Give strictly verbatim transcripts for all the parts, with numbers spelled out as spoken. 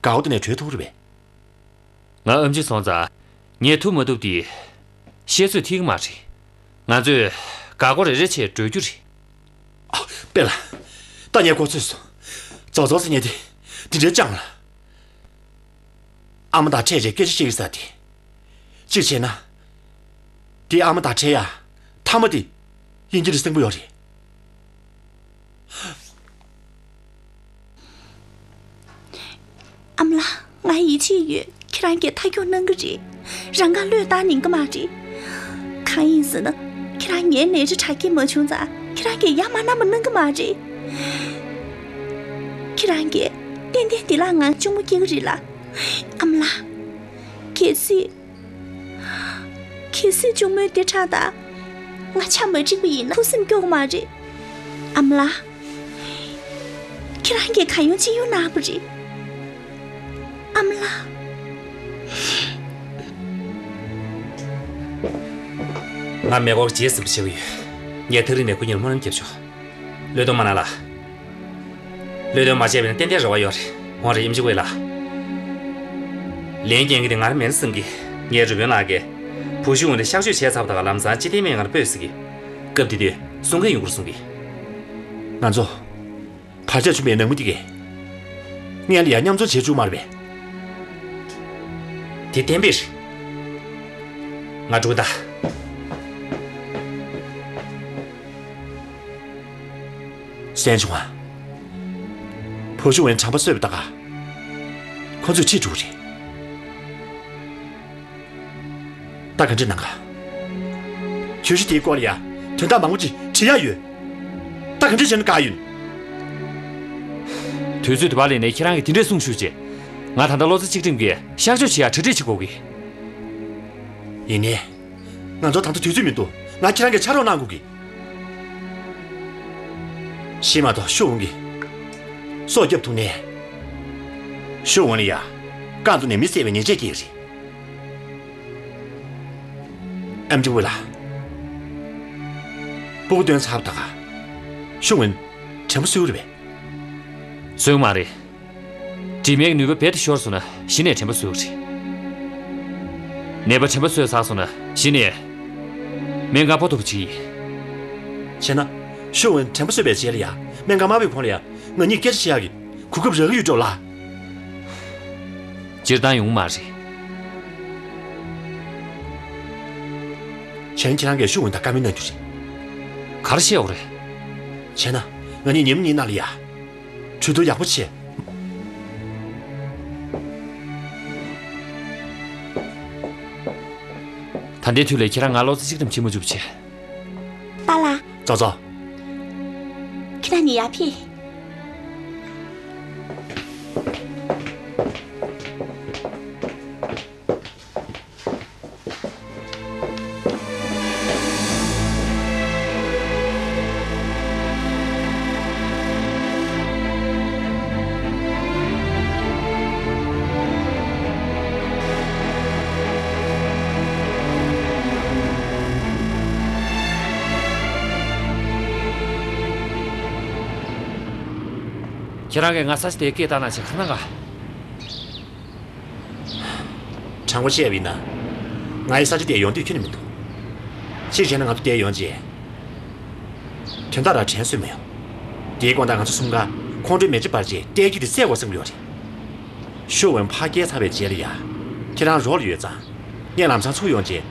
འགག་སྒོ་དེ་ནས་བྲོས་ཐུབ་ཀྱི་རེད་པས། ང་ཨེམ་ཆི་སོང་ཙང་། ངས་ཐུབ་མ་ཐུབ་དེ་བཤད་ཚོད་ཐིག་གི་མ་རེད། ང་ཚོས་འགག་སྒོ་རེ་རེ་བྱས་བགྲོད་རྒྱུ་རེད། ཨ། དཔེ་ལ། ད་ངས་གོ་ཚོད་སོང་། རྫོགས་རྫོགས་ཟེར་མཁན་དེ་འདི་འདྲའི་ལྕང་ལ། ཨ་མ་དང་འཕྲད་བྱས་སྐད་ཆ་བཤད་ཀྱི་ས་དེ། གཅིག་བྱས་ན། དེ་ཨ་མ་དང་འཕྲད་ཡ། མཐའ་མ་དེ། ཡིན་གྱི་རེད་གསལ་པོ་ཡོད་རེད། ཨ་མ་ལགས། ང་ཡིད་ཆེས་ཡོད། ཁྱེད་རང་གིས་མཐའ་འཁྱོངས་གནང་གི་རེད། རང་དགར་བློས་བཏང་ཉན་གི་མ་རེད། གང་ཡིན་ཟེར་ན། ཁྱེད་རང་ངའི་ནད་རིགས་དྲག་སྐྱེད་མ་བྱུང་ཙང་ཁྱེད་རང་གིས་ཡ་མ་ན་མ་གནང་གི་མ་རེད། ཁྱེད་རང་གིས་ཏན་ཏན་བདེ་བླག་ངང་གཅུང་མོ་སྐྱེ་གི་རེད་ལ། ཨ་མ་ལགས། གལ་སྲིད། གལ་སྲིད་གཅུང་མོའི་བདེ་དྲག་དང་། ང་ཆ་མ་འགྲིག་པ་ཡིན་ན་ཐུགས་སེམས་སྐྱོ་གི་མ་རེད། ཨ་མ་ལགས། ཁྱེད་རང་གིས་གང་ཡོང་ཅི་ཡོང་གནང་བ་རེད། ཨ་མ་ལགས། ང་མེ་འཁོར་རྗེས་ཟིན་པ་བྱེད་ཀྱི་ཡོད། ངས་ཐག་རིང་ནས་སྐུ་ཉིད་ལ་སྨོན་ལམ་རྒྱབ་ཆོག་བློས་གཏོང་མ་གནང་ལ། བློས་གཏོང་མ་བྱས་པ་ཡིན་ན་ཏན་ཏན་རེ་བ་ཡོད་རེད། འོང་རེད། ཨེམ་ཆི་ཝེ་ལགས། ལན་རྒྱག་མཁན་དེ་ང་རང་མིན་བསམ་གི། ངའི་རུ་དཔོན་ལགས་ཀྱིས་བུ་ཤུ་ཝུན་དེ་གཤག་བཅོས་བྱས་ཚར་བ་དང་ལམ་སང་སྤྱི་བདེ་སྨན་ཁང་ལ་སྤོས་ཟེར་གི། སྐབས་དེ་དུས་གསུང་མཁན་ཡོང་གི་རེད་གསུང་གི། ང་ཚོ། བར་ཆད་བྱུང་བའི་ནང་མི་དེ་གས། སྔོན་ལ་ཡང་མཉམ་འཛོམས་བྱས་བཅུག་མ་རེད་པས། དེ་གཏན་འབེབས་རེད། ང་འགྲོ་གི་ད། གསན་བྱུང་ང་། བུ་ཤུ་ཝུན་དྲན་པ་གསོས་པ་ད་ག་ཁོ་ཚོས་ཁྲིད་འགྲོ་གི་རེད། ད་ག་འདྲ་གནང་ག་བརྗོད་གཞི་དེའི་སྐོར་ལ་ཡ་དོན་དག་མང་པོ་ཅིག་བྲིས་ཡ་ཡོད། ད་ག་འདྲ་བྱས་ན་དགའ་ཡོད། དུས་ཚོད་དུ་བ་ལས་ནས་ཁྱེད་རང་གིས་དེ་འདྲས་གསུངས་ཞུས་རྗེས། ང་ད་ལྟ་བློ་རྩེ་གཅིག་སྒྲིམ་གྱིས་གཤག་བཅོས་བྱེད་ཡ་གྲ་སྒྲིག་བྱེད་དགོས་གི། ཡིན་ནའི། ང་ཚོ་ད་ལྟ་དུས་ཚོད་མི་འདུག་ང་ཁྱེད་རང་གིས་ཕྱག་རོགས་གནང་དགོས་གི། ཤི་མ་གཏོགས་ཤུ་ཝུན་གྱིས་སྲོག་སྐྱབས་ཐུབ་ནས། ཤུ་ཝུན་ལ་ཡ། རྐང་བཙུགས་ནས་མི་བསད་པའི་ཉེས་ཆད་སྐྱེལ་གི་རེད། ཨེམ་ཆི་ཝེ་ལགས། སྤུ་གུ་བཏོན་ཚར་བ་ད་ག་ཤུ་ཝུན་དྲན་པ་གསོས་རེད་པས། གསོས་མ་རེད། དྲི་མའི་ནུས་པ་རྦད་དེ་ཤོར་སོང་ན་གཞི་ནས་དྲན་པ་གསོས་རེད། ནད་པ་དྲན་པ་གསོས་ཚར་སོང་ན་གཞི་ནས་སྨན་ཁང་སྤོ་ཐུབ་པ་ཅིག་ཡིན། བྱས་ན། ཤུ་ཝུན་དྲན་པ་གསོས་པའི་རྗེས་ལ་ཡ་སྨན་ཁང་མ་སྤོས་གོང་ལ་ཡ་ང་གཉིས་སྐད་ཆ་བཤད་ཡག་གི་གོ་སྐབས་རག་གི་ཡོད་འགྲོ་ལ། སྤྱིར་བཏང་ཡོང་མ་རེད། གཞན་ཁྱེད་རང་གིས་ཤུ་ཝུན་དང་བཀའ་མོལ་གནང་རྒྱུ་རེད། ག་རེ་བཤད་འོ་རེད། བྱས་ན་ང་གཉིས་ཉིན་མོ་གཉིས་ནང་ལ་ཡ། གྲོས་བསྡུར་ཡག་པོ་བྱས། ད་ལྟའི་དུས་ལ་ཁྱེད་རང་ང་བློ་རྩེ་གཅིག་སྒྲིམ་བྱེད་མ་བཅུག་བྱས། པཱ་ལགས། ཙོ་ཙོ། ཁྱེད་རང་གཉིས་ཡར་ཕེབས། ཁྱེད་རང་གིས་ང་ས་ཆ་དེར་སྐད་བཏང་ན་ཆེ་ཁ་ན་ག་དྲང་པོ་བཤད་པ་ཡིན་ན། ང་ཡི་ས་ཆ་དེར་ཡོང་འདོད་ཁྱོན་ནས་མི་འདུག་གཅིག་བྱས་ན་ང་ཚོ་འདིར་ཡོང་རྗེས། དོན་དག་རང་དྲན་སོང་མི་ཡོང་། དེའི་དགོང་དག་ང་ཚོ་གསུམ་ཀ་ཁོང་ཁྲོའི་མེ་ལྕེ་འབར་རྗེས་ལྟས་ཀྱི་དེ་བསད་དགོས་བསམ་གྱི་ཡོད་རེད། ཤུ་ཝུན་ཕར་བསྐྱལ་ཚར་བའི་རྗེས་ལ་ཡ། ཁྱེད་རང་རོགས་ལ་ཡོད་ཙང་། ངས་ལམ་སང་ཚུར་ཡོང་རྗེས།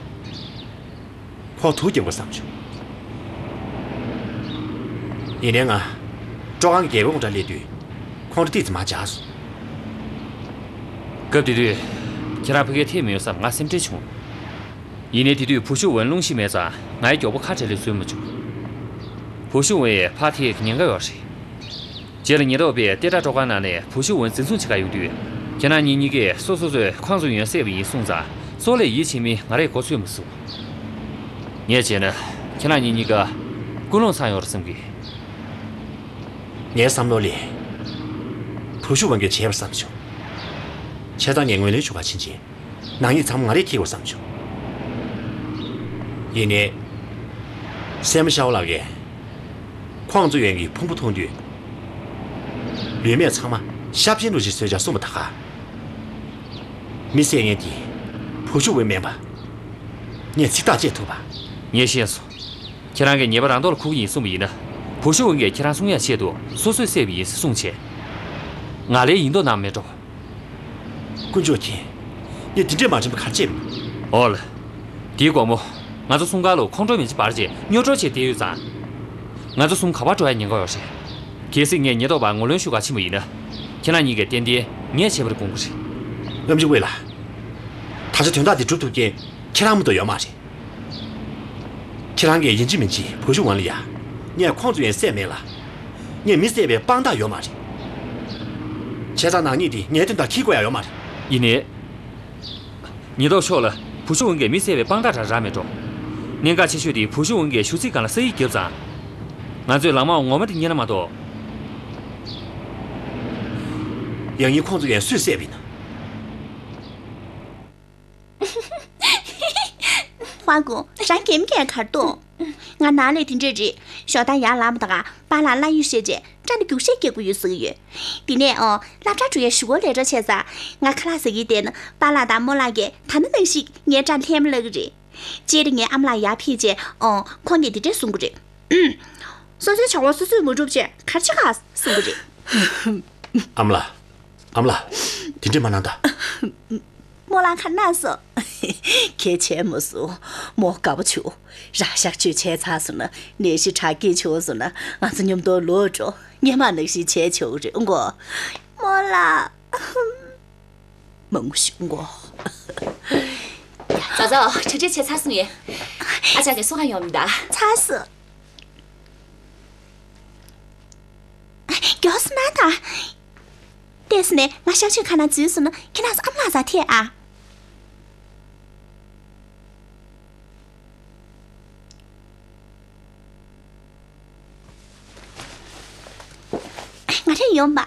ཁོ་དུག་རྒྱག་དགོས་བསམ་བྱུང་། ཡིན་ནའི་ང་། སྤྲོ་ཁང་གི་རྒྱལ་སྒོའི་ངོ་ར་སླེབས་དུས། ཁོང་ཁྲོ་ཏོག་ཙམ་མར་འཇགས་སོང་། སྐབས་དེ་དུས། ཁྱེད་རང་ཕ་གིར་ཐེབས་མི་ཡོང་བསམ་ང་སེམས་ཁྲལ་བྱུང་། ཡིན་ནའི་དེ་དུས་བུ་ཤུ་ཝུན་རླུང་ཤི་མེད་ཙང་ང་ཡི་མགྱོགས་པོ་ཁ་བྲལ་ལས་བཟོད་མ་བྱུང་། བུ་ཤུ་ཝུན་ཡིས་ཕར་ཐེག་ཉེན་ཁ་ཡོད་རེད། རྗེས་ལ་ཉེན་རྟོག་པས་ལྟེ་བྲག་སྤྲོ་ཁང་ནང་ནས་བུ་ཤུ་ཝུན་འཛིན་བཟུང་བྱེད་གར་ཡོང་དུས། ཁྱེད་རང་གཉིས་གཉིས་ཀས་སོ་སོ་སོས་ཁོང་ཚོ་ཡོན་བསད་པ་ཡིན་གསུངས་ཙང་། སྲོག་ལས་ཡིད་ཆེས་མིན་ང་རས་གོ་ཚོད་མ་སོང་། ངས་བྱས་ན་ཁྱེད་རང་གཉིས་གཉིས་ཀ་ཀུན་སློང་ཚང་ཡོད་རེད་བསམ་གི། ངའི་བསམ་བློ་ལས། བུ་ཤུ་ཝུན་གྱིས་བྱས་པར་བསམ་བྱུང་། བྱས་ཙང་ངས་ངོས་ལེན་ཞུ་གར་ཕྱིན་རྗེས། ནག་ཉེས་ཚང་མ་ང་རས་འཁྱེར་དགོས་བསམ་བྱུང་། ཡིན་ནའི། སྲས་མོ་ཤའོ་ལགས་ཀྱིས། ཁོང་ཚོ་ཡོན་གྱི་ཕུང་པོ་མཐོང་དུས། ལུས་སྨད་ཚང་མ་ཤ་ཕྱིན་འགྲོ་ཞིག་བཟོས་བྱ་གསུངས་པ་ད་ག་མི་བསད་མཁན་དེ་བུ་ཤུ་ཝུན་མིན་པ། ངས་ཚིག་ཐག་བཅད་ཐུབ་པ། ངས་ཤེས་སོང་། ཁྱེད་རང་གིས་ཉེས་པ་རང་ཐོག་ལ་འཁུར་གྱི་ཡིན་གསུངས་པ་ཡིན་ན། བུ་ཤུ་ཝུན་གྱིས་ཁྱེད་རང་གསུང་ཡག་ཆེད་དུ་སོ་སོས་བསད་པ་ཡིན་ཟེར་གསུངས་བྱས། ང་ལས་ཡིན་མདོག་གནང་མེད་འགྲོ། དཀོན་མཆོག་མཁྱེན། ངས་དེ་འདྲས་མ་དྲན་པ་ག་རེ་བྱས་མིན། འོ་ལ། དེའི་དགོང་མོ། ང་ཚོ་སྲུང་སྐར་ལ་ཁོང་ཁྲོ་མེད་ཅིག་འབར་རྗེས་རྙོག་དྲ་བྱས་བསྡད་ཡོད་ཙང་། ང་ཚོ་གསུམ་ག་པར་འགྲོ་ཡ་ཉེན་ཁ་ཡོད་རེད། གལ་སྲིད་ངས་ཉེན་རྟོག་པར་ངོ་ལོན་ཞུ་ག་ཕྱིན་པ་ཡིན་ན། ཁྱེད་རང་གཉིས་ཀས་ཏན་ཏན་ངས་བྱས་པ་རེད་དགོངས་ཀྱི་རེད། ཨེམ་ཆི་ཝེ་ལགས། ད་ཆ་དོན་དག་འདི་སྒྲུབ་ཐུབ་མཁན་ཁྱེད་རང་མ་གཏོགས་ཡོད་མ་རེད། ཁྱེད་རང་གིས་ཡིན་གཅིག་མིན་གཅིག་བུ་ཤུ་ཝུན་ལ་ཡ། ངས་ཁོང་ཚོ་ཡང་བསད་མེད་ལ། ངས་མི་བསད་པའི་དཔང་རྟགས་ཡོད་མ་རེད། བྱས་ཙང་ནག་ཉེས་འདི་ངའི་དོན་དག་འཁྱེར་དགོས་ཡ་ཡོད་མ་རེད། ཡིན་ནའི། ཉེན་རྟོག་ཕྱོགས་ལ་བུ་ཤུ་ཝུན་གྱིས་མི་བསད་པའི་དཔང་རྟགས་རང་རག་མེད་འགྲོ། གནད་འགག་ཆེ་ཤོས་དེ་བུ་ཤུ་ཝུན་གྱིས་ཞུ་ཚིག་སྒང་ལ་ས་ཡིག་བརྒྱབ་ཙང་། ང་ཚོས་ལག་དམར་བ་ངོ་མ་དེ་རྙེད་ན་མ་གཏོགས། ཡང་སྙིང་ཁོང་ཚོ་ཡང་སུས་བསད་པ་ཡིན་ན། ཧྥ་ཀུ། རང་གེམ་གས་གར་འདུག་ང་ནང་ལས་དེ་འདྲས་རེད། ཞོགས་ད་ཡར་ལངས་པ་དང་པཱ་ལགས་ལྷ་ཡུལ་བཤད་རྗེས་སྐྲ་ནི་རྒྱུག་ཤད་རྒྱག་གི་ཡོད་ཟེར་གི་ཡོད། དེ་ནས་ཨོ། སློབ་གྲྭ་འགྲོ་ཡ་གཞུག་གུ་ལས་གྲྭ་ཆད་ཙང་ང་ཁ་ལག་ཟ་གི་བསྡད་ན་པཱ་ལགས་དང་རྨོ་ལགས་ཀྱིས་ད་ནི་ནང་བཞིན་ངའི་སྐྲ་ལྷས་མོ་ལབ་གི་རེད། སྤྱིར་ངའི་ཨ་མ་ལགས་ཡར་ཕེབས་རྗེས་ཨོ། ཁོང་གིས་འདི་འདྲས་གསུང་གི་རེད། ཨུམ། སོ་སོའི་བྱ་བ་སོ་སོས་མ་འགྲུབ་བྱས་ག་རེ་བྱེད་ག་གསུང་གི་རེད། ཨ་མ་ལགས། ཨ་མ་ལགས། དེ་འདྲས་མ་གནང་ད། རྨོ་ལགས་ག་གནང་སོང་། གལ་ཆེ་མ་སོང་། རྨོ་དགའ་པོ་བྱུང་། རང་གཤག་བཅོས་བྱས་ཚར་སོང་ན་ནད་གཞི་དྲག་སྐྱེད་བྱུང་སོང་ན་ང་ཚོ་མཉམ་དུ་ལོག་འགྲོ། སྔོན་མ་ནང་བཞིན་བྱས་ཆོག་གི་རེད་མགོ། རྨོ་ལགས། མང་པོ་ཞུ་མགོ། ཙའོ་ཙའོ། གྲ་སྒྲིག་བྱས་ཚར་སོང་ཡིན། ཨ་ཅག་གི་སོ་ག་ཡོང་མི་གདའ། ཚར་སོང་། མགྱོགས་སེ་གནང་དང་། ལྟས་ནས་ང་གཤག་བཅོས་ཁང་ནང་འཛུལ་སོང་ན་ཁྱེད་རང་ཚོ་ཨ་མ་ལགས་རྩར་ཐད་ཨ། ང་རང་ཡོང་པ།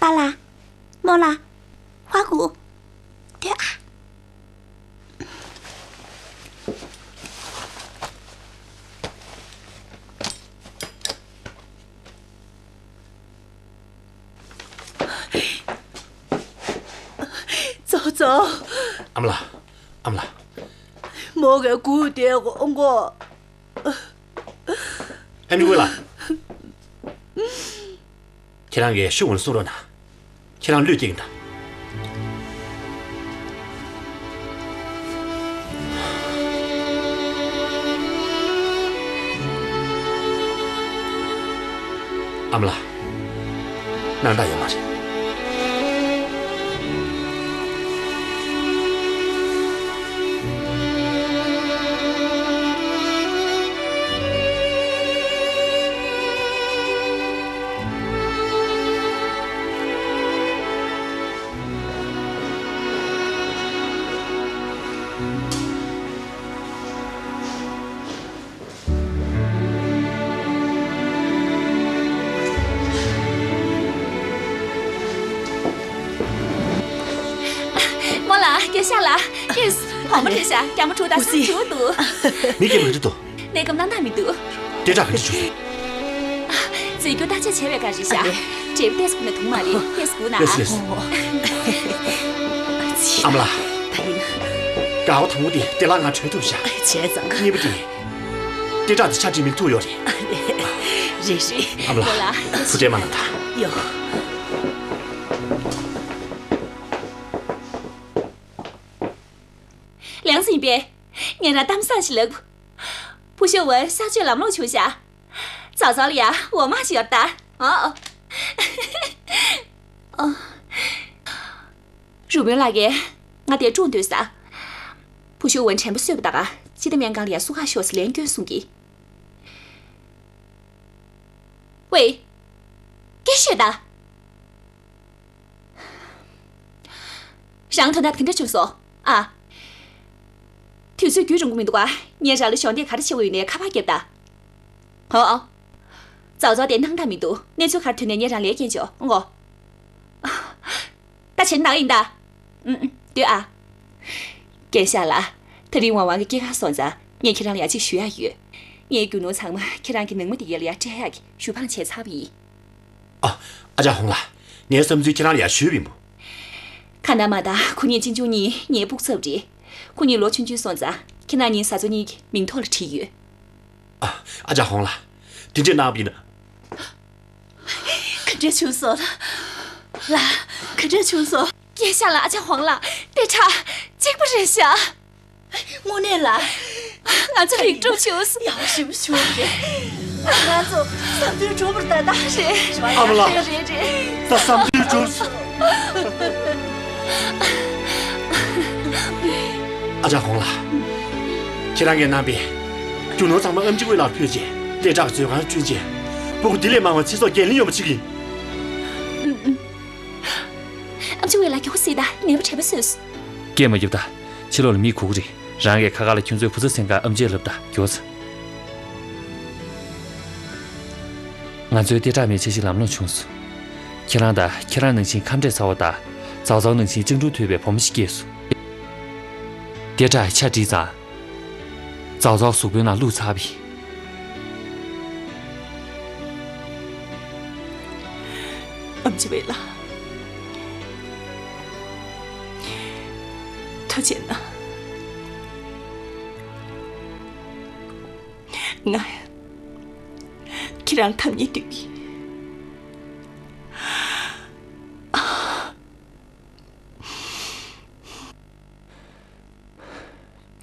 པཱ་ལགས། རྨོ་ལགས། ཧྭ་གུ། སྡོད་ཨ། ཙོ་ཙོ། ཨ་མ་ལགས། ཨ་མ་ལགས། རྨོ་གིས་སྒུག་བསྡད་ཀྱི་ཡོད། ཨེ་མི་ཝེ་ལགས། ཁྱེད་རང་གིས་ཤུ་ཝུན་ལ་གསུང་རོགས་གནང་། ཁྱེད་རང་བློས་བསྐྱེད་ཀྱི་འདུག་ཨ་མ་ལགས། སྣང་དག་ཡོད་མ་རེད། རྨོ་ལགས། རྒྱལ་ཤ་ལགས། ཡེས། བུ་མོ་རེད་ཤག་རྒྱ་མོ་དྲུག་དང་སུ་ཞིག་འདུག་མི་སྐད་མ་རེད་དོ། གནས་སྐབས་སྣང་དག་མི་འདུག་སྐད་གྲགས་ག་འདྲ་བྱུང་སོང་། རྫས་འགྱུར་བརྟག་དཔྱད་བྱས་པའི་སྐབས་རེད་ཤག་འབྲས་བུ་ཏོག་ཙམ་ནས་འདུག་མ་རེད། ཡེས་སྒུག་ན། ཡེས་ཡེས། ཨ་མ་ལགས། ད་ཡིན། སྐར་མ་དང་པོ་དེ་བདེ་བླག་ངང་གྲོལ་ཐུབ་ཤག་བྱས་ཙང་། གཉིས་པ་དེ། སྐད་གྲགས་དེ་ཆ་འདྲི་མི་ཐུབ་ཡོད་རེད། རེད་རེད། ཨ་མ་ལགས། ཐུགས་ཁྲལ་མ་གནང་དང་། ཡོ། ལན་ཟིན་པས། ངས་རང་གཏམ་བཟང་ཞིག་ལབ། བུ་ཤུ་ཝུན་གཤག་བཅོས་ལམ་ལྷོང་བྱུང་ཤག་ཙའོ་ཙའོ་ལ་ཡ་འོ་མ་ཞིག་ཡོད་ད། ཨོ། ཨོ། རུ་དཔོན་ལགས་ཀྱིས་ང་འདིར་བཀྲོངས་སྡོད་ས། བུ་ཤུ་ཝུན་དྲན་པ་གསོས་པ་ད་ག་སྤྱི་བདེ་སྨན་ཁང་ལ་ཡ་བསུ་ག་ཤོག་ཟེར་ལན་བསྐྱོན་གསུང་གི། ཝེ། སྐད་ཤོད་ད། རང་དོན་དག་དེ་འདྲ་བྱུང་སོང་ཨ། དུས་ཚོད་རྒྱུན་རིང་པོ་མི་འདུག་ག་ངས་རང་ལ་གཞོགས་འདེགས་ག་རེ་བྱེད་དགོས་ཡོད་མེད་ཁ་པར་བརྒྱབ་ད། ཨོ་ཨོ། ཙའོ་ཙའོ་དེ་སྣང་དག་མི་འདུག་གནས་ཚུལ་ག་རེ་ཐོན་ནའི་ངས་རང་ལན་སྐྱེལ་ཆོག་ཨོ། ད་བྱས་ན་ཡིན་ད། ཨུམ་ཨུམ། སྡོད་ཨ། རྒན་ཤག་ལགས། ད་རིང་ཝང་ཝང་གི་སྐྱེས་སྐར་སོང་ཙང་ངས་ཁྱེད་རང་ལ་ཡ་གཅིག་ཞུ་ཡག་ཡོད། ངའི་རྒྱུ་ནོར་ཚང་མ་ཁྱེད་རང་གི་ནང་མི་དེ་ཡར་ལ་ཡར་སྤྲད་ཡག་གི་ཞུ་འཕངས་བྱས་ཚར་བ་ཡིན། ཨ། ཨ་ཅག་ཧོང་ལགས། ངའི་བསམ་ཚུལ་ཁྱེད་རང་ལ་ཡར་ཞུས་པ་ཡིན་པ། ཁ་ན་མ་དང་ཁོ་གཉིས་གཅེན་གཅུང་གཉིས་ངའི་སྤུ་གུ་ཚབ་རེད། ཁོ་གཉིས་ལོ་ཆུང་ཆུང་སོང་ཙང་ཁྱེད་རང་གཉིས་བཟའ་ཚོ་གཉིས་ཀྱི་མིང་ཐོག་ལ་བྲིས་ཡོད། ཨ། ཨ་ཅག་ཧོང་ལགས། དེ་འདྲས་གནང་བ་ཡིན་ན། ག་འདྲས་བྱུང་སོང་། ལགས། ག་འདྲས་བྱུང་སོང་། སྐྱེས་ཤག་ལགས། ཨ་ཅག་ཧོང་ལགས། དེ་ཁྲ་གཅིག་པ་རེད་ཤག་དངོས་གནས་ལ། ང་ཚོ་ལེགས་གྲུབ་བྱུང་སོང་། ཡག་ཞེ་པོ་བྱུང་རེད། ང་ཚོ་བསམ་དོན་འགྲུབ་པ་རེད་ད། རེད། ཨ་མ་ལགས། རེད་རེད་རེད། ད་བསམ་དོན་འགྲུབ་སོང་། ཨ་ཅག་ཧོང་ལགས། ཁྱེད་རང་གིས་གནང་པའི་རྒྱུ་ནོར་ཚང་མ་ཨེམ་ཆི་ཝེ་ལགས་ལ་ཕུལ་རྗེས་ལས་གྲྭ་གི་མཛོད་ཁང་བསྐྲུན་རྗེས་སྤུ་གུ་འདི་ལས་མང་བ་ཚེ་སྲོག་འགན་ལེན་ཡོང་བ་བྱེད་ཀྱི་ཡིན། ཨེམ་ཆི་ཝེ་ལགས་མགྱོགས་པོ་གཟིགས་དང་། ནད་པ་དྲེགས་པ་བཟོས་སོང་། སྐད་མ་རྒྱབ་དང་། ཕྱི་ལོགས་ལ་མི་སྒུག་གི་རེད། རང་གིས་ཁ་ཁ་ལ་ཁྱོད་ཚོའི་བུ་ཚ་མཚོན་ཁར་ཨེམ་ཆིར་ལབ་དང་། མགྱོགས་ཙམ། ང་ཚོའི་ལྟེ་ཁྲག་མའི་འཆར་གཞི་ལམ་ལྷོང་བྱུང་སོང་། ཁྱེད་རང་དང་ཁྱེད་རང་ནང་བཞིན་ཁམས་འདྲེས་ཚ་བ་དང་། ཙའོ་ཙའོ་ནང་བཞིན་བཅིངས་འགྲོལ་ཐུབ་པའི་བུ་མོ་ཞིག་སྐྱེས་སོང་། ལྟེ་ཁྲག་ཆ་བསྒྲིགས་ཙང་། ཙའོ་ཙའོ་གཟུགས་པོའི་ནང་བླུགས་ཚར་བ་ཡིན། ཨེམ་ཆི་ཝེ་ལགས། ཐུགས་རྗེ་གནང་། ང་ཁྱེད་རང་ཐབས་མཉེས་འདུག་གི།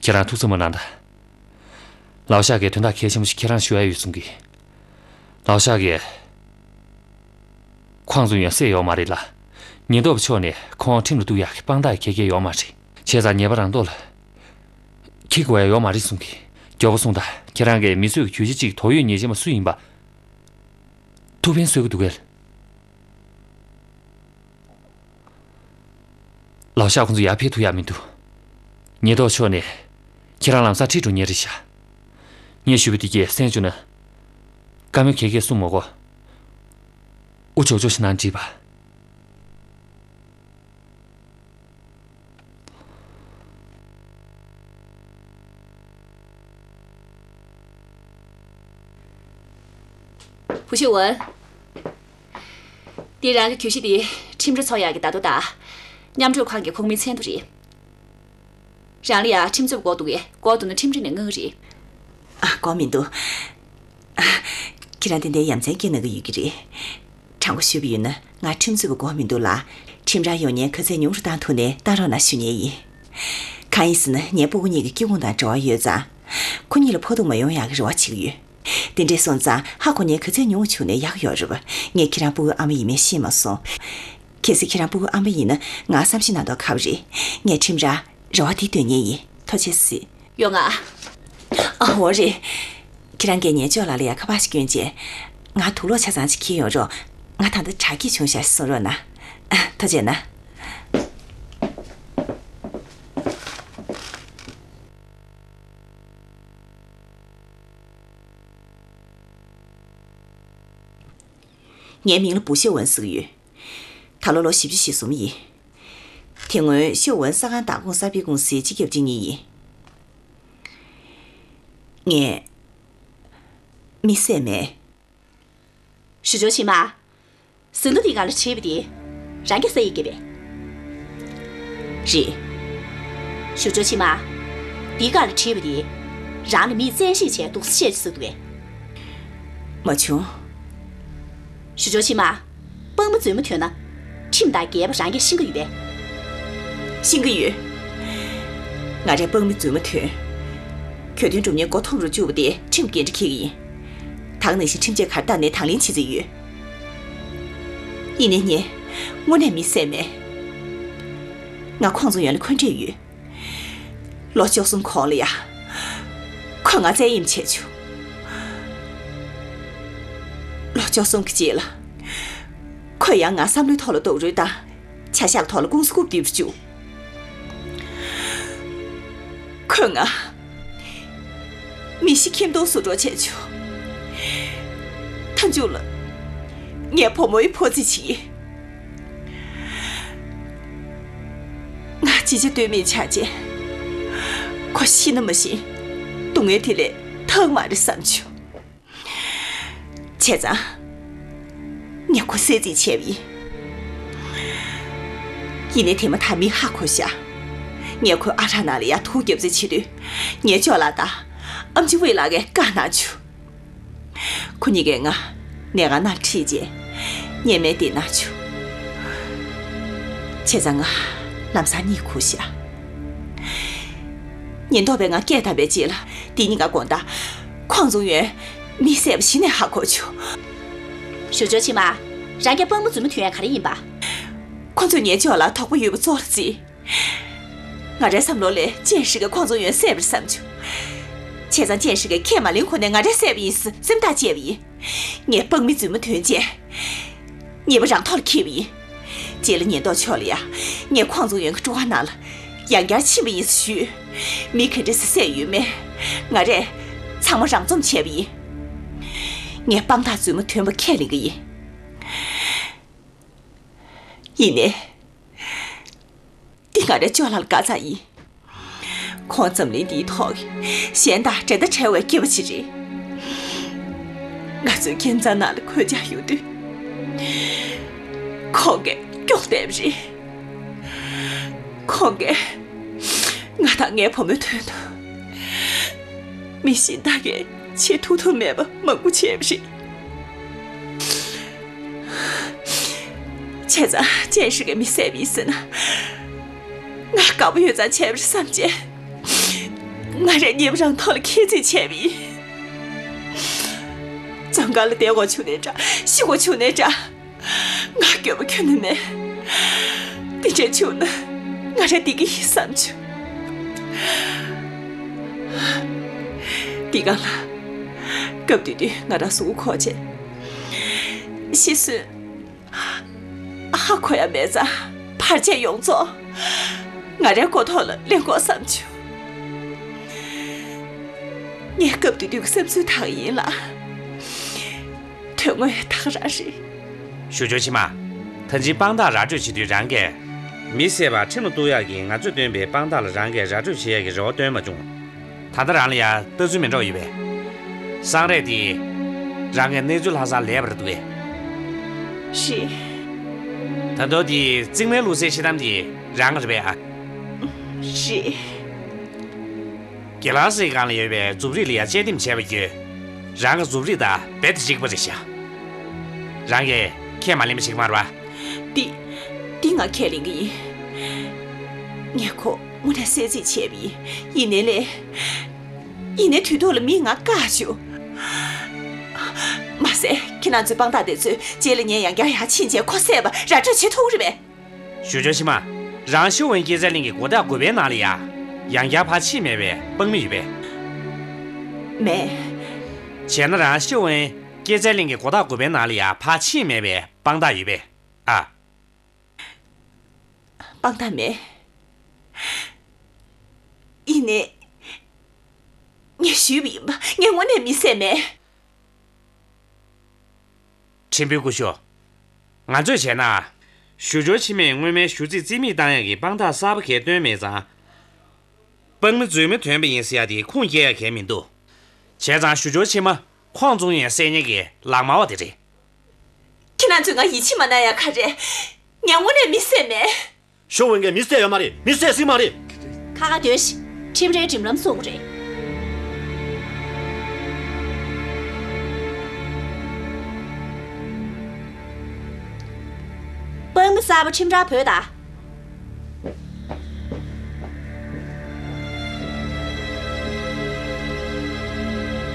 ཁྱེད་རང་ཐུགས་ཚོམ་མ་གནང་དང་། ལའོ་ཤག་གིས་དོན་དག་གལ་ཆེན་པོ་ཞིག་ཁྱེད་རང་ཞུ་ཡ་ཡོད་གསུང་གི། ལའོ་ཤག་གིས་ཁོང་ཚོ་ཡོང་སྲིད་ཡོད་མ་རེད་ལ། ཉེན་རྟོག་པ་ཕྱོགས་ནས་ཁོང་ཁྲིམས་ལ་གཏུག་ཡག་གི་དཔང་རྟགས་གལ་གལ་ཡོད་མ་རེད། བྱས་ཙང་ཉེས་པ་རང་ཐོག་ལ་འཁྱེར་དགོས་ཡ་ཡོད་མ་རེད་གསུང་གི། མགྱོགས་པོ་གསུངས་དང་། ཁྱེད་རང་གིས་མི་གསོད་ཀྱི་གྱོད་གཞི་གཅིག་དོགས་ཡོད་ཉེས་ཅན་པ་སུ་ཡིན་པ་ཐུགས་ཕན་གསོས་ཀྱི་འདུག་གས། ལའོ་ཤག་ཁོང་ཚོ་ཡར་ཕེབས་ཐུབ་ཡག་མི་འདུག་ཉེན་རྟོག་ཕྱོགས་ནས་ཁྱེད་རང་ལམ་སང་ཁྲིད་འགྲོ་མཁན་རེད་ཤག་ངས་ཞུས་པ་དེ་གས་གསན་བཅུག་ན། བཀའ་མོལ་ག་གས་གསུང་མ་དགོས། དབུ་ལྕོག་ལྕོག་ཞིག་གནང་བྲིས་པ། ཧུ་ཤེ་ཝན། འདི་རང་གི་གྱོད་གཞི་དེ་ཁྲིམས་ར་འཚོགས་ཡག་གི་བརྡ་ཐོ་དང་། མཉམ་གྲོས་ཁང་གི་ཁོངས་མིའི་མཚན་ཐོ་རེད། རང་ལ་ཡ་ཁྲིམས་རྩོད་དགོས་འདུག་གས། དགོས་འདུག་ན་ཁྲིམས་ར་ནས་མངགས་གི་རེད། ཨ། དགོས་མི་འདུག་ཨ། ཁྱེད་རང་ཏན་ཏན་ཡ་མཚན་སྐྱེ་གནང་གི་ཡོད་ཀྱི་རེད། དྲང་པོ་ཞུས་པ་ཡིན་ན་ང་ཁྲིམས་རྩོད་པ་དགོས་མི་འདུག་ལ། ཁྲིམས་ར་ཡོང་མཁན་ག་ཚད་ཉུང་རུ་བཏང་ཐུབ་ན་བཏང་རོགས་གནང་ཞུ་མཁན་ཡིན། གང་ཡིན་ཟེར་ན་ངའི་སྤུ་གུ་གཉིས་ཀྱི་སྐྱེ་ཁུངས་དང་འབྲེལ་བ་ཡོད་ཙང་། ཁོ་གཉིས་ལ་ཕོག་ཐུག་མ་ཡོང་ཡག་གི་རེ་བ་བྱེད་ཀྱི་ཡོད། དེ་འདྲས་སོང་ཙང་ཧ་གོ་མཁན་ག་ཚད་ཉུང་བ་བྱུང་ན་ཡག་ཡོད་རེད་པ། ངས་ཁྱེད་རང་སྤུ་གུའི་ཨ་མ་ཡིན་མིན་ཤེས་མ་སོང་། གལ་སྲིད་ཁྱེད་རང་སྤུ་གུའི་ཨ་མ་ཡིན་ན་ང་བསམ་ཤེས་གནང་མདོག་ཁ་པོ་རེད། ངས་ཁྲིམས་ར་རེ་བ་དེ་འདོན་མཁན་ཡིན། ཐུགས་རྗེ་ཆེ། ཡོང་ང་། ཨ། འོ་རེད། ཁྱེད་རང་གིས་ངའི་ཅོག་ལགས་ལ་ཡ་ཁ་པར་ཞིག་བསྐྱོན་བྱས། ང་དུག་ལོག་ཆ་ཚང་ཅིག་འཁྱེར་ཡོང་རོགས། ང་ད་ལྟ་དྲག་སྐྱེད་བྱུང་ཤག་གསུང་རོགས་གནང་། ཨ། ཐུགས་རྗེ་གནང་། ངའི་མིང་ལ་བུ་ཤེ་ཝན་ཟེར་གྱི་ཡོད། ད་ལོ་ལོ་བཞི་བཅུ་ཞེ་གསུམ་ཡིན། དེ་སྔོན་ཤེ་ཝན་ས་ཁང་བདག་ཁོངས་གསར་སྤེལ་ཀུང་སིའི་སྤྱི་ཁྱབ་སྤྱི་གཉེར་ཡིན། ངས་མི་བསད་མེད། ཞུ་ཅོ་ཆི་མ། ཟིན་ཐོ་འདི་སྒང་ལ་བྲིས་པ་དེ་རང་གིས་ས་ཡིག་བརྒྱབ་པས། རེད། ཞུ་ཅོ་ཆི་མ། འདི་སྒང་ལ་བྲིས་པ་དེ་རང་ལ་མིས་བཙན་ཤེད་བྱས་སྡུག་ས་ཆེ་ཟེར་འདུག་གས། མ་བྱུང་། ཞུ་ཅོ་ཆི་མ། དཔང་མི་རྫུན་མ་ཐོན་ན། ཁྲིམས་དང་འགལ་བ་རང་གིས་ཤེས་ཀྱི་ཡོད་པས། ཤེས་ཀྱི་ཡོད། ང་རའི་དཔང་མི་རྫུན་མ་ཐོན། གྱོད་དོན་སྒྲུབ་མཁན་མགོ་འཐོམ་རུ་བཅུག་པ་དེ་ཁྲིམས་འགལ་འདྲ་འཁེལ་གྱི་ཡིན། ད་ག་ནང་བཞིན་ཁྲིམས་ཆད་ག་རེ་བཏང་ནའི་དང་ལེན་བྱེད་རྩིས་ཡོད། ཡིན་ནའི་ངས་དངོས་གནས་མི་བསད་མེད། ང་ཁོང་ཚོ་ཡོང་ལ་འཁོན་འགྲས་ཡོད། ལོ་བཅུ་གསུམ་གོང་ལ་ཡ། ཁོས་ང་བཙན་གཡེམ་བྱས་བྱུང་། ལོ་བཅུ་གསུམ་གྱི་རྗེས་ལ། ཁོས་ཡང་ང་བསམ་བློའི་ཐོག་ལ་རྡོག་རོལ་བཏང་། བྱ་གཞག་ཐོག་ལ་ཀུང་སི་རྐུབ་རྡིབ་རུ་བཅུག་ཁོས་ང་མི་ཤི་ཁྱིམ་སྟོང་བཟོ་གྲོགས་བྱས་བྱུང་། མཐའ་མཇུག་ལ་ངས་བུ་མོའི་ཕོ་རྩིས་བྱེད་ཀྱི། ང་ཅི་བྱ་གཏོལ་མེད་ཆགས་རྗེས། ཁོ་ཤི་ན་མ་ཤི། སྡུག་བསྔལ་དེ་ལས་ད་ ལྷག་མ་རེད་བསམ་བྱུང་། བྱས་ཙང་། ངས་ཁོ་བསད་རྩིས་བྱས་པ་ཡིན། ཡིན་ནའི་དེ་མ་ཐག་མི་ཧ་གོ་ཤག་ངས་ཁོའི་ཨ་ཐག་ནང་ལ་ཡར་ཐུག་རྒྱབ་རྩིས་བྱེད་དུས། ངའི་ཅོ་ལགས་དང་། ཨམ་ཆི་ཝེ་ལགས་ཀྱིས་བཀག་གནང་བྱུང་། ཁོ་གཉིས་ཀས་ང་ནས་ང་ནང་ཁྲིད་རྗེས། ཉེས་མེད་དེ་གནང་བྱུང་། བྱས་ཙང་ང་ལམ་སང་གཉིད་ཁུག་ཤག་ཉེན་རྟོག་པས་ང་སྐད་བཏང་བའི་རྗེས་ལ། དེ་གཉིས་ཀ་དགོང་དག་ཁོང་ཙུང་ཡོན་མི་བསད་པ་གཞི་ནས་ཧ་གོ་བྱུང་། ཞུ་ཅོ་ཆི་མ། རང་རྒྱ་དཔང་མི་རྫུན་མ་ཐོན་ཡ་ག་རེ་ཡིན་པ། ཁོ་ཚོས་ངའི་ཅོ་ལགས་དོགས་པ་ཡོད་པ་ཚོར་རྩིས། ང་རའི་བསམ་བློ་ལས་ཅན་ཧྲི་གིས་ཁོང་ཙུང་ཡོན་བསད་པར་བསམ་བྱུང་། བྱས་ཙང་ཅན་ཧྲི་གིས་ཁས་མ་ལེན་གོང་ནས་ང་རས་བསད་པ་ཡིན་ཟེར་སེམས་ཐག་བཅད་པ་ཡིན། ངས་དཔང་མི་རྫུན་མ་ཐོན་རྗེས། ཉེས་པ་རང་ཐོག་ལ་འཁྱེར་བ་ཡིན། རྗེས་ལ་ཉེན་རྟོག་ཕྱོགས་ལ་ཡ། ངས་ཁོང་ཙུང་ཡོན་གྱི་སྤྲོ་བ་ནང་ལ་ཡང་བསྐྱར་ཕྱིན་པ་ཡིན་ཞུས། མི་ག་འདྲ་སེ་བསད་ཡོད་མེད། ང་རས་ཚང་མ་རང་རྩོམ་བྱས་པ་ཡིན། ངས་དཔང་རྟགས་རྫུན་མ་ཐོན་པ་ཁས་ལེན་གྱི་ཡིན། ཡིན་ནའི། འདི་ང་རའི་ཅོ་ལགས་ལ་དགའ་ཚོར་ཡིན། ཁོང་འཛམ་གླིང་འདིའི་ཐོག་གི་གཞན་དང་འགྲན་ཟླ་བྲལ་བའི་སྐྱེས་པ་ཅིག་རེད། ང་ཚོའི་ཁྱིམ་ཚང་ནང་ལ་གོད་ཆག་ཡོང་དུས། ཁོང་གིས་སྐྱོང་བསྡད་པ་རེད། ཁོང་གིས་ང་དང་ངའི་བུ་མོའི་དོན་དུ་མི་གཞན་དག་གིས་བྱེད་ཐུབ་ཐུབ་མེད་པ་མང་པོ་བྱས་པ་རེད། བྱས་ཙང་ཅན་ཧྲི་གིས་མི་བསད་པ་ཡིན་ཟེར་ན། ང་དགའ་པོ་ཡོད་ཙང་བྱས་པ་རེད་བསམ་བྱས། ང་རས་ཉེས་པ་རང་ཐོག་ལ་འཁྱེར་རྩིས་བྱས་པ་ཡིན། བཙོན་ཁང་ལ་བསྡད་དགོས་བྱུང་ནའི་འདྲ། ཤི་དགོས་བྱུང་ནའི་འདྲ། ང་སྐྱོ་པོ་ཁྱོན་ནས་མེད། དེ་འདྲ་བྱུང་ན་ང་རས་བདེ་གི་ཡིན་བསམ་བྱུང་། འདི་ག་ལ། སྐབས་དེ་དུས་ང་རང་གཟུགས་པོ་འཁོག་བྱས། ཤི་གསོན། ཧ་གོ་ཡ་མེད་ཙང་བར་ཆད་ཡོངས་རྫོགས་ང་རའི་མགོ་ཐོག་ལ་ལེན་དགོས་བསམ་བྱུང་། ངས་སྐབས་དེ་དུས་ཀྱི་བསམ་ཚུལ་དག་ཡིན་ལ། དོན་དངོས་ཐག་རང་རེད། ཞུ་ཅོ་ཆི་མ། ད་ཅིང་དཔང་རྟགས་ར་སྤྲོད་བྱེད་དུས་རང་གིས། མི་བསད་པ་ཁྲིམས་ལ་གཏུག་ཡག་གི་ང་ཚོས་བཏོན་པའི་དཔང་རྟགས་ལ་རང་གིས་ར་སྤྲོད་བྱེད་ཡག་གི་རེ་བ་བཏོན་མ་བྱུང་། ད་ལྟ་རང་ལ་ཡ་ལྟ་ཚུལ་མི་འདྲ་བ་ཡོད་པས། སང་རས་དེ། རང་གི་གནས་ཚུལ་ལྷག་བསམ་ལས་པར་འདུག་གས། རེད། ད་དོ་དེ་རྩིག་མའི་བླུགས་སའི་ཤི་དམ་དེ་རང་གི་རེད་པས་ཨ། རེད། གི་ལ་སི་སྒང་ལ་ཡོད་པའི་མཛུབ་རིས་ལ་ཡ་དཔྱད་འདེམས་བྱས་པ་བརྒྱུད། རང་གི་མཛུབ་རིས་དང་རྦད་དེ་འགྲིག་པ་རེད་ཤག་རང་གིས་ཁས་མ་ལེན་པ་ཞིག་མ་རེད་པ། འདི། འདི་ང་ཁས་ལེན་གྱི་ཡིན། ངས་ཁོ་དངོས་གནས་བསད་རྩིས་བྱས་པ་ཡིན། ཡིན་ནའི་ལས། ཡིན་ནའི་དུས་ཐོག་ལ་མིས་ང་བཀག་བྱུང་། མ་ཟད་ཁྱེད་རང་ཚོའི་དཔང་རྟགས་དེ་ཚོས་རྗེས་ལ་ངས་ཡང་བསྐྱར་ཡར་ཕྱིན་བྱས་ཁོ་བསད་པ་ར་སྤྲོད་བྱེད་ཐུབ་ཀྱི་རེད་པས། ཞུ་ཅོ་ཆི་མ། རང་ཤུ་ཝེན་སྐྱེད་ཚལ་གླིང་གི་སྒོ་ཐག་དགུ་པའི་ནང་ལ་ཡ། ཡང་བསྐྱར་ཕར་ཕྱིན་མེད་པའི་དཔང་མི་ཡོད་པས། མེད། བྱས་ན་རང་ཤུ་ཝེན་སྐྱེད་ཚལ་གླིང་གི་སྒོ་ཐག་དགུ་པའི་ནང་ལ་ཡ་ཕར་ཕྱིན་མེད་པའི་དཔང་རྟགས་ཡོད་པས། ཨ། དཔང་རྟགས་མེད། ཡིན་ནའི། ངས་ཞུས་པ་ཡིན་པ། ངས་དངོས་གནས་མི་བསད་མེད། ཁྲིམས་དཔོན་སྐུ་ཞབས། ང་ཚོས་བྱས་ན། ཞུ་ཅོ་ཆི་མས་སྔོན་མའི་ཞུ་ཚིག་རྩིས་མེད་བཏང་ཡག་གི་དཔང་རྟགས་གསར་པ་གས་བཏོན་མེད་ཙང་། དཔང་མི་རྫུན་མ་ཐོན་པ་ཡིན་ཟེར་ཡག་དེ་ཁུངས་སྐྱེལ་ཡག་གས་མི་འདུག་བྱས་ཙང་ཞུ་ཅོ་ཆི་མ་ཁོང་ཙུང་ཡོན་བསད་མཁན་གྱི་ལག་དམར་བ་དེ་རེད། ཁྱེད་རང་ཚོས་ང་ཡིད་ཆེས་མ་གནང་ཡག་ག་རེ། ངས་དངོས་གནས་མི་བསད་མེད། ཤོ་ཝུན་གྱིས་མི་བསད་ཡོད་མ་རེད། མི་བསད་སྲིད་མ་རེད། ཁ་ཁ་སྡོད་ཤིག་ཁྲིམས་རའི་སྒྲིག་ལམ་སྲུང་དགོས་རེད། དཔང་མི་གསར་པ་ཁྲིམས་རར་བོས་དང་།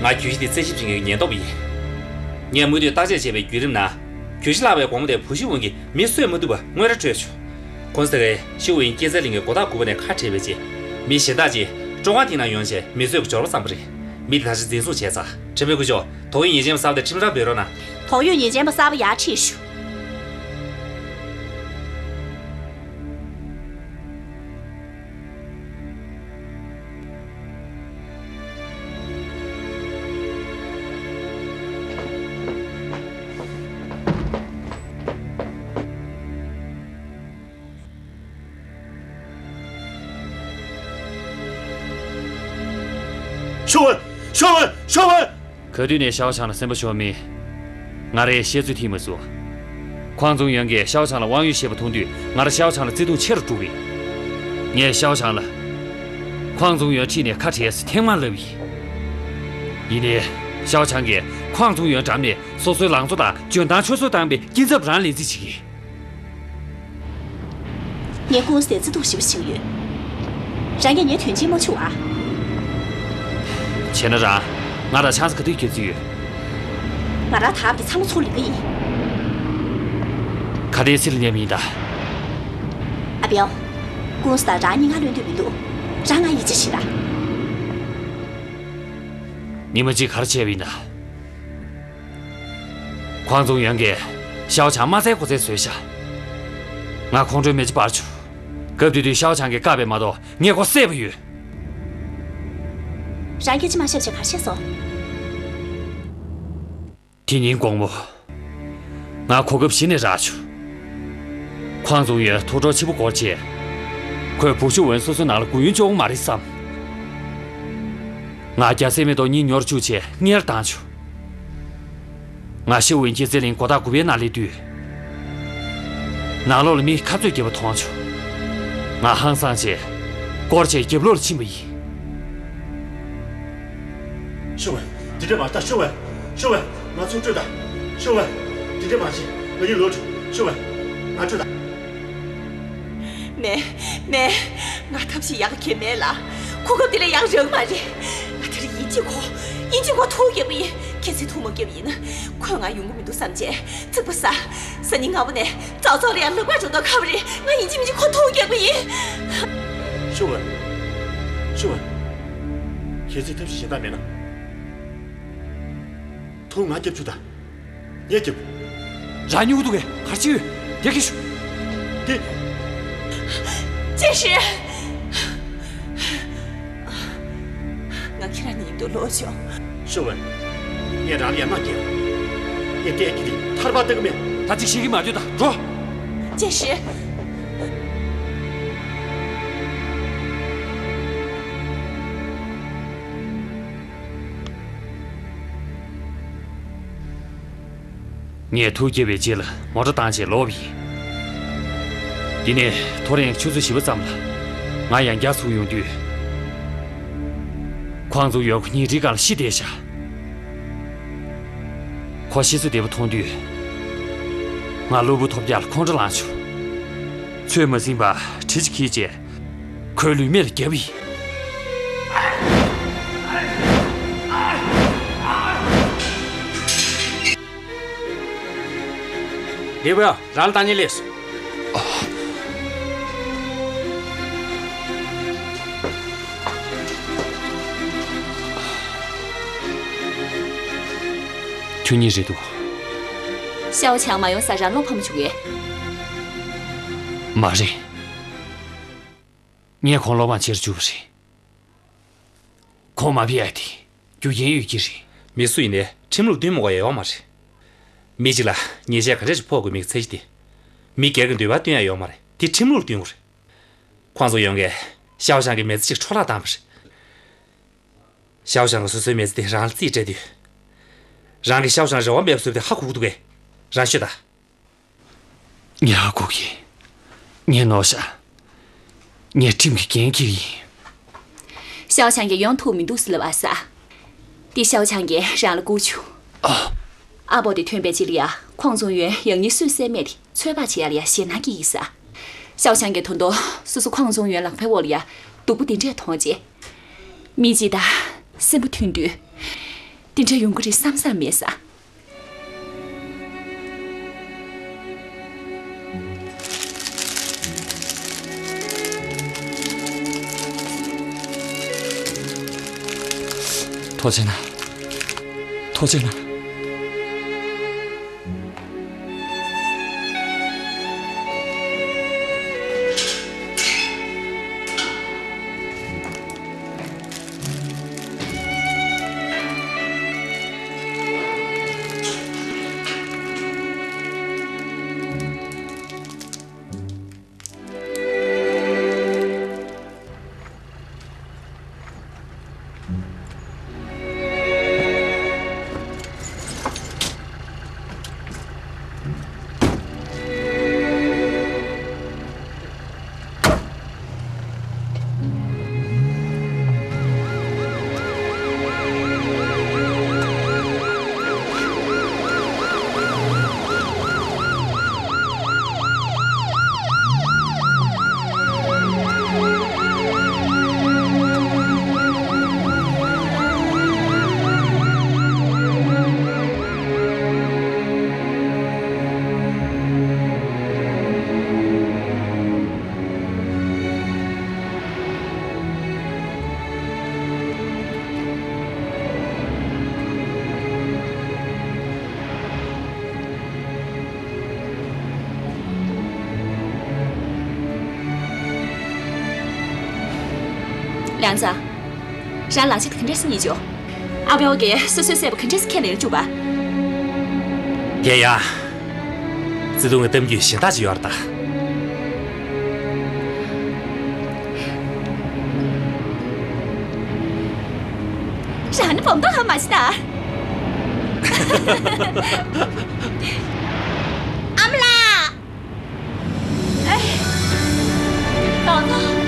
ང་གྱོད་གཞི་དེ་རྩད་ཞིབ་བྱེད་མཁན་གྱི་ཉེན་རྟོག་པ་ཡིན། ངས་མུ་མཐུད་བརྟག་དཔྱད་བྱས་པའི་བརྒྱུད་རིམ་ནང་། གྱོད་གཞི་ལྷག་པའི་དགོང་མོ་དེར་བུ་ཤི་ཝུན་གྱིས་མི་གསོད་མ་ཐུབ་པ་དངོས་ར་འཕྲོད་བྱུང་། ཁོང་ཚོས་ཤི་ཝུན་སྐྱེད་ཚལ་གླིང་གི་སྒོ་ཐག་དགུ་པ་ནས་ཁ་བྲལ་བའི་རྗེས། མི་གཞན་དག་ཅིག་སྤྲོ་ཁང་དེའི་ནང་ཡོང་བྱས་མི་གསོད་པ་འབྱོར་པ་བརྩམས་པ་རེད། མི་དེ་ད་ཆ་འཛིན་བཟུང་བྱས་ཚར། ཁྲིམས་དཔོན་སྐུ་ཞབས། དོགས་ཡོད་ཉེས་ཅན་པ་གསར་པ་དེ་ཁྲིམས་རར་འབུད་རོགས་གནང་། དོགས་ཡོད་ཉེས་ཅན་པ་གསར་པ་ཡར་ཁྲིད་ཤོག་ཤོ་ཝུན། ཤོ་ཝན། ཤོ་ཝན། ག་དུས་ནས་ཞའོ་ཆང་ལ་སེམས་པ་ཤོར་མིན། ང་རས་བཤད་ཚོད་ཐིག་མ་སོང་། ཁོང་ཙུང་ཡོན་གྱིས་ཞའོ་ཆང་ལ་དབང་ཡོད་བཤད་པ་མཐོང་དུས་ང་ར་ཞའོ་ཆང་ལ་བརྩེ་དུང་ཆེ་རུ་འགྲོ་གི། ངས་ཞའོ་ཆང་ལ། ཁོང་ཙུང་ཡོན་ཁྲིད་ནས་ཁ་བྲལ་ཟེར་ཐེངས་མང་ལབ་ཡིན། ཡིན་ནའི། ཞའོ་ཆང་གིས་ཁོང་ཙུང་ཡོན་འགྲམ་ནས་སོ་སོའི་ལང་ཚོ་དང་འཇོན་ཐང་ཆོད་སེམས་བཏང་བའི་སྐྱིན་ཚབ་རང་ལེན་རྩིས་བྱེད་ཀྱི། ངས་ཀུང་སི་དེ་བརྩི་མཐོང་ཞེ་པོ་བྱེད་ཀྱི་ཡོད། རང་གིས་ངའི་དོན་ཆེན་མ་བྱུང་ཨ། བྱས་ན་རང་། ང་དང་ཆང་ས་ག་དུས་རྒྱག་རྩིས་ཡོད། ང་རང་ད་བར་གྱི་ཚང་མ་ཚུར་ལེན་གྱི་ཡིན། ག་དེའི་ཚིག་ལ་ཉན་མི་ཡིན་ད། ཨ་པའོ། ཀུང་སི་དང་རང་གཉིས་ང་བློ་འདོད་མི་འདུག་རང་ང་ཡིད་ཆེས་བྱེད་ད། ཉི་མ་གཅིག་ག་རེ་བྱས་པ་ཡིན་ད། ཁོང་ཙུང་ཡོན་གྱིས་ཞའོ་ཆང་མ་བཙལ་གོ་བཙལ་བཟོས་ཤག་ང་ཁོང་ཁྲོའི་མེ་ལྕེ་འབར་བྱུང་། སྐབས་དེ་དུས་ཞའོ་ཆང་གིས་བཀག་པས་མ་གཏོགས་ངས་ཁོ་བསད་པ་ཡོད། རང་སྐད་ཆ་མ་བཤད་བྱས་ག་རེ་བཤད་སོང་། དེ་ཉིན་དགོང་མོ། ང་གོ་སྐབས་གཞི་ནས་རག་བྱུང་། ཁོང་ཙུང་ཡོན་ཐོག་གྲོགས་ཆེན་པོ་སྐོར་བྱས། ཁོས་བུ་ཤུ་ཝུན་སོ་སོའི་ནང་ལ་སྒུག་ཡུན་ཅུང་མ་རེད་བསམ། ང་རྒྱལ་སྲས་མེ་ཏོག་གཉིས་ཉོར་བཅུག་བྱས་གཉེར་བཏང་བྱུང་། ང་ཤི་ཝུན་གྱི་རྩེ་གླིང་སྒོ་ཐག་དགུ་པའི་ནང་སླེབས་དུས། ནང་ལོགས་ལ་མི་ཁ་རྩོད་རྒྱབ་པ་མཐོང་བྱུང་། ང་ཧང་སངས་བྱས། སྐོར་བྱས་རྒྱབ་ལོགས་ལ་ཕྱིན་པ་ཡིན། ཤོ་ཝན། འདི་འདྲ་མ་ད་ཤོ་ཝན། ཤོ་ཝན། ང་ཚོ་སྤྲོད་ད། ཤོ་ཝན། འདི་འདྲ་མ་བྱེད། ང་གཉིས་ལོག་འགྲོ། ཤོ་ཝན། ང་སྤྲོད་ད། མེ། མེ། ང་ཐབས་ཤེས་ཡག་གི་མེད་ལ། གོ་སྐབས་འདི་ལས་ཡག་རག་མ་རེད། ང་དེར་ཡིན་གཅིག་གོ། ཡིན་གཅིག་གོ་ཐུག་རྒྱག་པ་ཡིན། གལ་སྲིད་ཐུག་མ་རྒྱག་པ་ཡིན་ན། ཁོས་ང་ཡོང་གི་མི་འདུག་བསམ་བྱས། ཚིག་པ་ཟ། སང་ཉིན་སྔ་པོ་ནས་ཙག་ཙག་ལ་ཡང་ལག་པ་འགྲོ་མདོག་ཁ་བ་རེད། ང་ཡིན་གཅིག་མིན་གཅིག་ཁོ་ཐུག་རྒྱག་པ་ཡིན། ཤོ་ཝན། ཤོ་ཝན། གལ་སྲིད་ཐབས་ཤེས་གཞན་དག་མེད་ན། ཐུག་ང་རྒྱབ་བཅུག་ད། ངས་རྒྱབ། རང་སྨྱུ་གུ་འདུག་གས་གར་ཅི་ཡོད། རྒྱག་གི་ཤོག་དེ། ཅེ་ཧྲི། ང་ཁྱེད་རང་གཉིས་མཉམ་དུ་ལོག་བྱུང་། ཤོ་ཝན། ངས་རང་ལ་ཡང་མ་སྐྱེལ། ངས་བལྟས་ཀྱི་དེ་ཐར་པ་ལྟ་གི་མེད། ད་ཅིག་ཤེས་ཀྱི་མ་འདོད་ད་འགྲོ། ཅེ་ཧྲི། ངས་ཐུག་བསྐྱལ་བའི་རྗེས་ལ་མོ་ཊ་བཏང་བྱས་ལོག་པ་ཡིན། དེ་ནས་ཐོ་རེངས་ཆུ་ཚོད་བཞི་པ་ཙམ་ལ་ང་ཡང་བསྐྱར་ཚུར་ཡོང་དུས། ཁོང་ཚོ་ཡོད་ཁོ་ཉིན་རེའི་སྒང་ལ་ཤི་བསྡད་ཤག་ཁོ་ཤི་སོ་བསྡད་པ་མཐོང་དུས། ང་གློ་བུར་ཐོལ་རྒྱག་ལ་ཁོང་ཁྲོ་ལངས་བྱུང་། ཚོད་མ་ཟིན་པར་གྲི་ཞིག་འཁྱེར་བྱས། ཁོའི་ལུས་སྨད་ལ་བརྒྱབ་པ་ཡིན། ལི་ཝེ་ཨ། རང་ལ་བཏང་ཉེན་སླེབས་སོང་། ཁྱོད་གཉིས་རེད་འདུག་ཤའོ་ཆང་མ་ཡོང་སར་རང་བློ་ཕམ་བྱུང་ངས། མ་རེད། ངས་ཁོང་བློ་ཕམ་བྱེད་རྒྱུ་རེད། ཁོང་མ་ཕེབས་ཡ་དེ་རྒྱུ་རྐྱེན་ཡོད་ཀྱི་རེད། མི་སུ་ཡིན་ནའི་ཁྲིམས་ལུགས་བསྟུན་མི་དགོས་ཡ་ཡོད་མ་རེད། མི་གཅིག་ལ་ཉེས་ཆད་ག་འདྲ་ཞིག་ཕོག་དགོས་མིན་གྱི་ཚད་གཞི་དེ། མི་སྒེར་གྱི་འདོད་པ་བསྟུན་ཡ་ཡོད་མ་རེད། དེ་ཁྲིམས་ལུགས་ལ་བསྟུན་དགོས་རེད། ཁོང་ཚོ་ཡོང་གིས་ཤའོ་ཆང་གི་མི་ཚེ་གཅིག་འཕྲོ་བརླག་བཏང་བ་རེད། ཤའོ་ཆང་གིས་སོ་སོའི་མི་ཚེ་དེ་རང་ལ་རྩིས་སྤྲད་དུས། རང་གིས་ཤའོ་ཆང་རེ་བ་མེད་པ་བཟོས་ཏེ་ཧ་གོ་གི་འདུག་གས། རང་ཤོད་ད། ངས་ཧ་གོ་གི། ངས་ནོར་ཤག་ངས་ཁྲིམས་ཀྱི་འགན་འཁྱེར་གྱི་ཡིན། ཤའོ་ཆང་གིས་ཡོང་ཐུབ་མི་འདུག་ཟེར་ལབ་ཨ་ས། དེ་ཤའོ་ཆང་གིས་རང་ལ་བསྐུར་བྱུང་། ཨ། ཨ་པོ་དེ་ཐོན་པའི་རྗེས་ལ་ཡ་ཁོང་ཚོང་ཡོན་ཡང་སྙིང་སུས་སེམས་མེད་དེ་ཚོད་དཔག་བྱེད་ཡ་ལ་ཡ་ཞེད་སྣང་སྐྱེ་ཡི་ས། ཤའོ་ཆང་གིས་ད་དུང་སོ་སོ་ཁོང་ཚོང་ཡོན་ལག་པའི་འོག་ལ་ཡ་སྡུག་པོ་དེ་འདྲས་མཐོང་རྗེས། མི་གཅིག་དང་སེམས་པ་མཐུན་དུས། དེ་འདྲས་ཡོང་གི་རེད་བསམ་བསམ་མེད་ས། ཐུགས་རྗེ་གནང་། ཐུགས་རྗེ་གནང་། ཡང་ཚ། རང་ལག་ཆ་དེ་ག་འདྲས་སེ་རྙེད་བྱུང་། ཨ་པའོ་གིས་སོ་སོའི་སྲས་པོ་ག་འདྲས་སེ་ཁས་ལེན་བཅུག་པ། དེ་ཡ། བརྩེ་དུང་གི་གཏམ་རྒྱུད་གཞན་དག་ཅིག་ཡོད་རེད་ད། རང་ནི་སྦོམ་ཐོག་ཧ་མ་ཤི་ད། ཨ་མ་ལགས། ཨེ། ད་ཚོ།